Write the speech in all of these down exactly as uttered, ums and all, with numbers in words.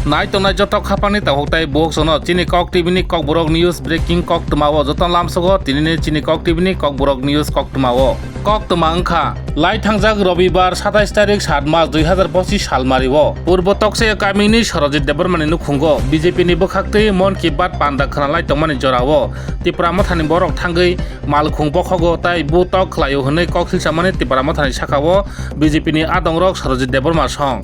Nai tongnai joto khapangni takhuk tai bukhuk sono chini Kok T V ni Kokborok News breaking koktwma o joto lamsogo tinini chini Kok T V ni Kokborok News koktwma o. Koktwma wngkha, lai thangjak Robibar satais tarik sat mas dui hazar pochis salmari o Purbo Toksaya kamini Sorojit Debbarmani nukhungo B J P ni bwkhaktwi Mon Ki Baat panda khwnalai tongmani jorao Tipra Mothani borok thangwi malkhung bokhogo tai bu tok khlaio hwnwi kok silchamani Tipra Mothani sakao B J P ni adongrok Sorojit Debbarma song.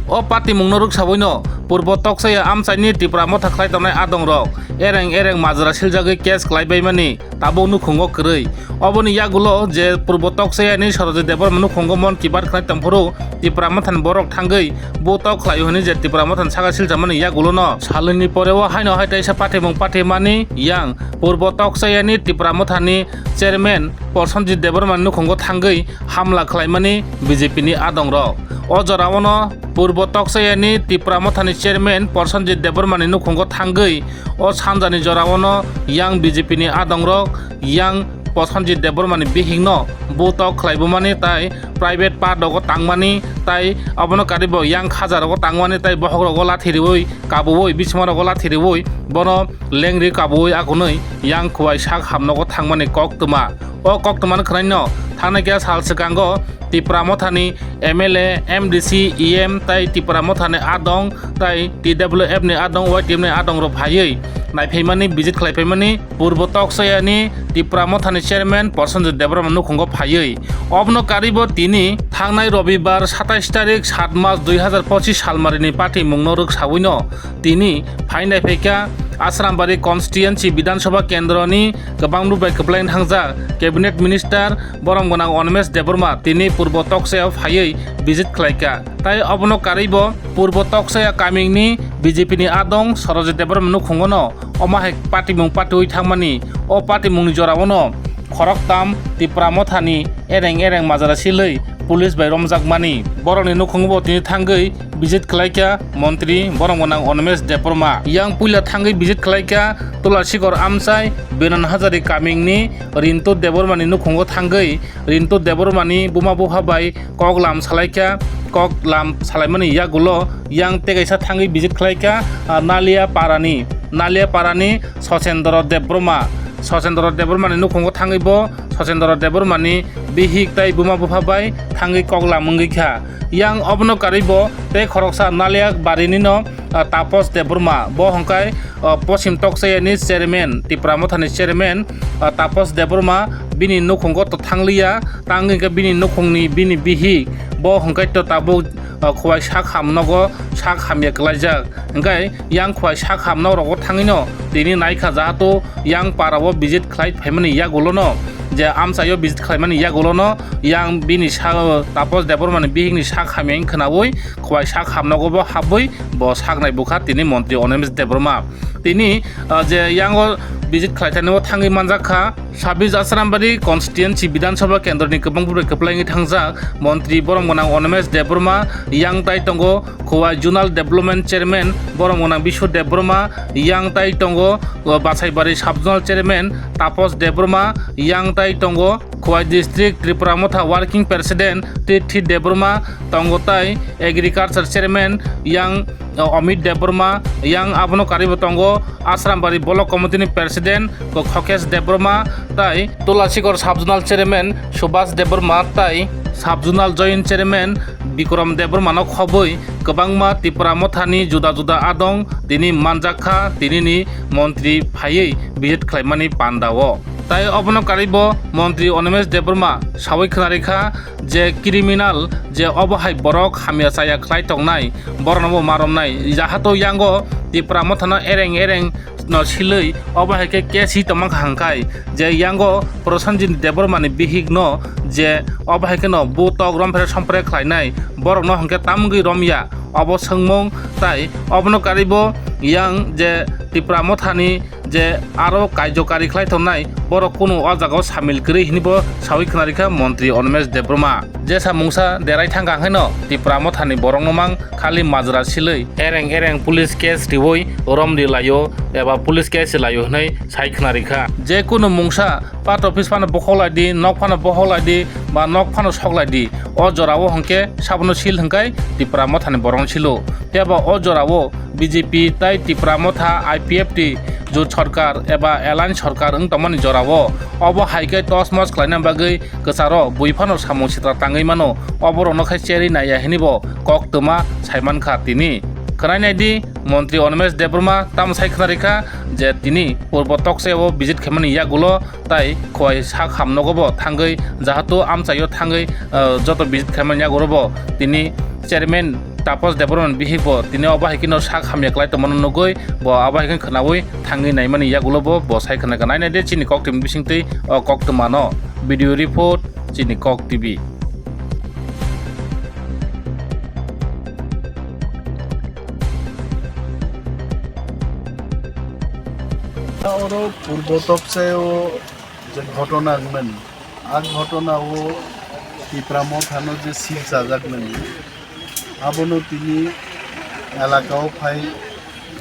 O patimungno rwksabuino Purbo Toksaya amchaini Tipra Motha khlai tongnai adongrok ereng ereng majra siljagwi case khlaibaimani tabuk nukhungo kwrwi. Oboni yagulo je Purbo Toksayani Sorojit Debbarma nukhungo Mon Ki Baat khlai tongphuru Tipra Mothani borok thangwi bu tok khlaio hwnwi je Tipra Mothani saka silchamani yagulono salini poreo haino hai taisa patimung patimani yang Purbo Toksayani Tipra Mothani chairman Prosenjit Debbarmani nukhungo thangwi hamla khlaimani B J P ni adongrok. O jorao no Purbo Toksayani Tipra Mothani chairman Prosenjit Debbarmani nukhungo thangwi o sanjani jorao no yang B J P ni adongrok yang Prosenjit Debbarmani bihikno bu tok khlaibumani tai private part rogo tangmani tai obono karibo yang khaja rogo tangmani tai bokhok rogo lathi riwi kabuwi bisingo rogo lathi riwi bono lengri kabuwi akunwi yang Khowai sak hamnogo thangmani koktwma. O koktwmani khwnaino thangnai khe sal swkango Tipra Mothani M L A, M D C, E M tai Tipra Mothani adong tai T W F ni adong, Y T F ni adong rok phaiwi naiphaimani, visit khlaiphaimani Purbo Toksayani Tipra Mothani chairman Prosenjit Debbarma nukhungo phaiwi. Obono karibo tini thangnai Robibar satais tarik sat mas dui hazar pochis salmarini patimungno rwksawino tini phainai phaikha Asrambari constituency Bidhan Sabha kendroni kwbangno bai kwplai thangjak cabinet minister borom gwnang Animesh Debbarma tini Purbo Toksayao phaiwi visit khlaikha. Tai obono karwibo Purbo Toksaya kamingni B J P ni adong Sorojit Debbarma nukhungono omo hai patimung patiwi thangmani. O patimungni joraono khoroktam Tipra Mothani ereng ereng majra silwi police bai romjakmani. Borokni nukhungo tini thangwi visit khlaikha montri borom gwnang Animesh Debbarma. Yang puila thangwi visit khlaikha Tulasikor amchai Benan Hazari kamingni Rintu Debbarmani nukhungo thangwi Rintu Debbarmani buma bupha bai kok lam salaikha. Kok lam salaimani yagulo yang tegaisa thangwi visit khlaikha, ah, Nalia Parani, Nalia Parani Sochendra Debbarma. Sochendra Debbarmani nukhungo thangwi bo Sochendra Debbarmani bihik tai buma bupha bai thangwi kok lam wngwi kha. Yang obono karwi bo tei khoroksa Nalia Barinino, ah, Tapos Debbarma. Bo hwnkhe, ah, Poschim Toksayani chairman, Tipra Mothani chairman, ah, Tapos Debbarma bini nukhungo to thangliya, tang hwnkhe bini nukhungni bini bihik. Bo hwnkhe to tabuk, ah, Khowai sak hamnogo sak hamya kwlaijak. Hwnkhe yang Khowai sak hamno rogo thangwino tini naikha jahato yang parao visit khlai phaimani yagulono, je amchaio visit khlaimani yagulono yang bini sa-, Tapos Debbarmani bihikni sak hamya wng khwnaui Khowai sak hamnogo bo habwi bo saknai bukha tini montri Animesh Debbarma. Tini, ah, je yango visit khlaithani o thangwi manjak kha, Sabis Asrambari constituency Bidhan Sabha kendroni kwbang bubai kwplai wngwi thangjak montri borom gwnang Animesh Debbarma, yang tai tongo Khowai Zonal Development Chairman borom gwnang Bishu Debbarma, yang tai tongo, o, Basaibari Sub Zonal Chairman Tapos Debbarma, yang tai tongo Khowai District Tipra Motha Working President Tirthi Debbarma tongo tai Agriculture Chairman yang, o, Amit Debbarma, yang abono karwibo tongo Asrambari Block Committee ni President Khokesh Debbarma tai Tulasikor Sub Zonal Chairman Subhas Debbarma tai Sub Zonal Joint Chairman Bikram Debbarmano khobwi kwbangma Tipra Mothani juda juda adong tini manjak kha, tinini montri phaiwi visit khlaimani pandao. Tai obono karwibo montri Animesh Debbarma sawi khwnarikha je criminal je obo hai borok hamya chaya khlai tongnai, borokno bo maromnai. Jahato yango Tipra Mothano ereng ereng no silwi obo hai khe case hi tongma kha hwnkhe je yango Prosenjit Debbarmani bihikno je obo hai kheno bu tok romphere somphere khlainai borokno hwnkhe tamungwi romya obo swngmung tai obono karwibo yang je Tipra Mothani je aro kaijokari khlai tongnai borok kunu o jagao samil kwrwi hwnwi bo sawi khwnarikha montri Animesh Debbarma. Jesa mungsa derai thangkha haino Tipra Mothani borokno mang khali majra silwi ereng ereng police case riwi romri laio eba police case laio hwnwi sai khwnarikha. Je kunu mungsa part office phano bokhok lai di, nok phano bokhok lai di, ba nok phano sok lai di. O jorao hwnkhe sabono sil hwnkhe Tipra Mothani borokno silo. Phiya ba o jorao B J P tai Tipra Motha, I P F T, jut sorkar eba alliance sorkar wng tongmani jorao obo hai khe tosmos khlaina bagwi kwcharo bui phano samung sitra tangwi mano. Oborokno khe cherwi naiya hwnwi bo koktwma saimankha tini. Khwnai nai di, montri Animesh Debbarma tamo sai khwnarikha je tini purbo toksaio visit khaimani yagulo tai khowai sak hamnogo bo thangwi jahatu amchaio thangwi, ah, joto visit khaimani yagulo bo tini chairman Tapas Debbarma bihik bo tini obo hai kheno sak hamya klai tongmano nugwi bo abo hai kheno khwnawi thangwi naimani yagulo bo bo sai khwnakha. Nai nai de chini kok twi bisingtwi o koktwmano. Video report, chini kok T V. Oro purbo toksaio je ghotona wngmani, a ghotona o Tipra Mothano je sil chajakmani, abono tini elakao phai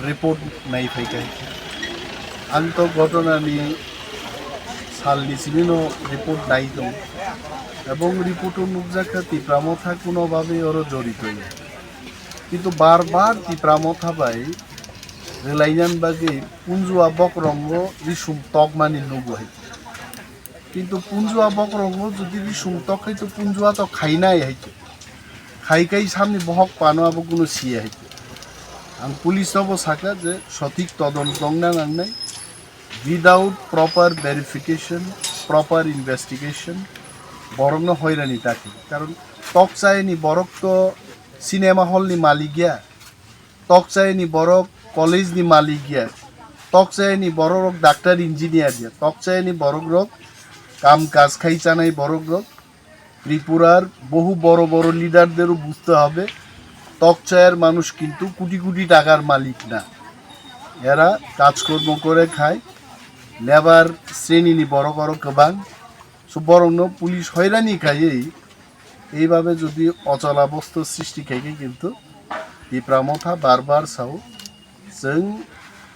report nai phaikha. Ang to ghotona ni sal ni simi no report nai tongo, ebong report o nukjakha Tipra Motha kuno babe oro jorito ya. Kintu bar bar Tipra Motha bai rwlainani bagwi punjua bokorongo risum tokmani nugo hai. Kintu punjua bokorongo jodi risum tok khai to punjua to khainai hai to. Khai khai samni bohok pano abo kuno siya hai to. Ang police no bo saka je sothik todonto wngna nangnai. Without proper verification, proper investigation, borokno hoirani ta khe. Karon tokchayani borok to cinema hall ni malik ya, tokchayani borok college ni malik ya, tokchayani borok rok doctor engineer ya, tokchayani borok rok kam kaj khai chanai borok rok. Tripurar বহু বড় বড় লিডারদেরও বুঝতে হবে, তকচায়ের মানুষ কিন্তু কোটি কোটি টাকার মালিক না। এরা কাজকর্ম করে খায়, লেবার শ্রেণীনি বড় বড় গোবাং। So, বরং পুলিশ হয়রানি খাইয়েই এইভাবে যদি অচলাবস্থা সৃষ্টি খাইকে কিন্তু টিপ্রা মথা বারবার চাও, जों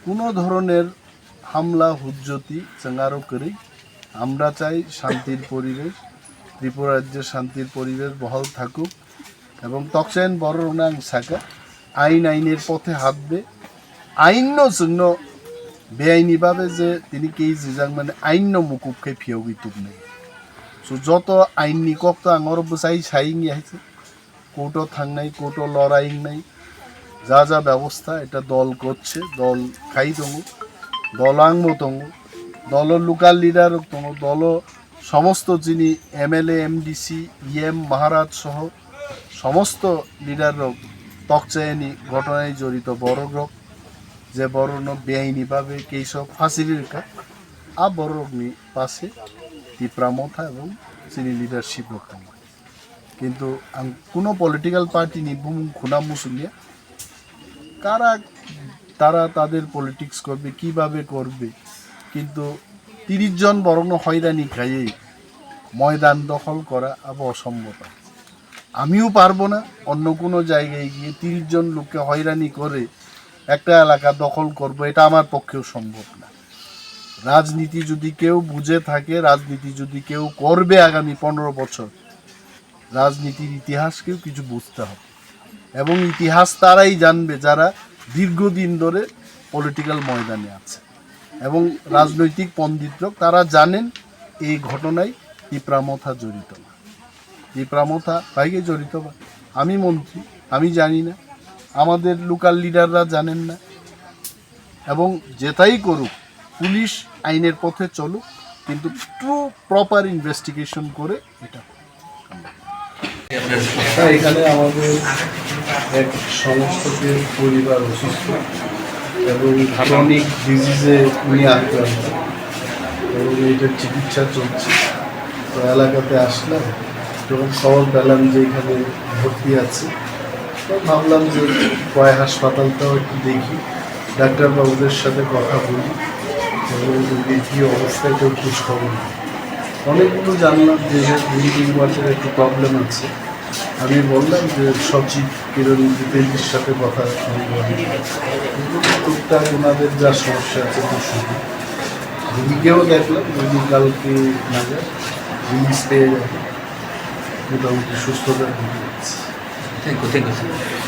কোনো ধরনের হামলা হুজ্জতি চেঙ্গারো করি। আমরা চাই শান্তির পরিবেশ, ত্রিপুরা রাজ্যে শান্তির পরিবেশ বহাল থাকুক এবং তকসেন বড় রোনাং সাকা আইন আইনের পথে হাঁটবে। আইন নো জন্য বেআইনিভাবে যে তিনি কেই জিজাং মানে আইন নো মুকুব খে ফিয়োগি তুক নেই। So, যত আইন নি কক তো আঙর বসাই সাইং ইয়াইছে। কোর্টো থাংনাই, কোর্টো লড়াই নাই, যা যা ব্যবস্থা এটা দল করছে, দল খাই দঙ্গো, দল আংমো দঙ্গো, দল লোকাল লিডার দঙ্গো, দল সমস্ত যিনি এমএলএ, এমডিসি, ইএম, মহারাজ সহ সমস্ত লিডার রক তকচায়নি ঘটনায় জড়িত বড় রক, যে বড় বেআইনি ভাবে কেস ফাঁসি রেখা, আ বড় রকনি পাশে টিপ্রা মথা এবং চিনি লিডারশিপ রক দঙ্গো। কিন্তু ang kuno political party ni bumung khuna musungya, কারা তারা তাদের পলিটিক্স করবে, কিভাবে করবে, কিন্তু তিরিশ জন বরং হয়রানি খাইয়ে ময়দান দখল করা আবার অসম্ভব। আমিও পারবো না অন্য কোনো জায়গায় গিয়ে তিরিশ জন লোককে হয়রানি করে একটা এলাকা দখল করব, এটা আমার পক্ষেও সম্ভব না। রাজনীতি যদি কেউ বুঝে থাকে, রাজনীতি যদি কেউ করবে আগামী পনেরো বছর, রাজনীতির ইতিহাসকেও কিছু বুঝতে হবে এবং ইতিহাস তারাই জানবে যারা দীর্ঘদিন ধরে পলিটিক্যাল ময়দানে আছে এবং রাজনৈতিক পণ্ডিতরা তারা জানেন এই ঘটনায় টিপ্রা মথা জড়িত না। টিপ্রা মথা বাইকে জড়িত বা আমি মন্ত্রী, আমি জানি না, আমাদের লোকাল লিডাররা জানেন না। এবং যেটাই করুক, পুলিশ আইনের পথে চলুক, কিন্তু ট্রু প্রপার ইনভেস্টিগেশন করে এটা হোক। স্যার, এখানে আমাদের এক সমস্তকের পরিবার অসুস্থ এবং ক্রনিক ডিজিজে উনি আক্রান্ত এবং এটা চিকিৎসা চলছে। তো এলাকাতে আসলাম, যখন খবর পেলাম যে এখানে ভর্তি আছে, তো ভাবলাম যে কয় হাসপাতালটাও একটু দেখি, ডাক্তারবাবুদের সাথে কথা বলি। এবং রোগীর কী অবস্থা, কেউ খোঁজ খবর নেই। অনেকগুলো জানলাম যে ব্লিডিং ওয়াটার একটু প্রবলেম আছে। আমি বললাম যে সচিব কিরণ জিতেন্দ্রের সাথে কথা বলবো। টুকটাক ওনাদের যা সমস্যা আছে, দুঃসুখ। রুগীকেও দেখলাম, রুগী কালকে নাগাদ রিলিজ পেয়ে যাবে, মোটামুটি সুস্থতার দিকে যাচ্ছে। Thank you, thank you sir.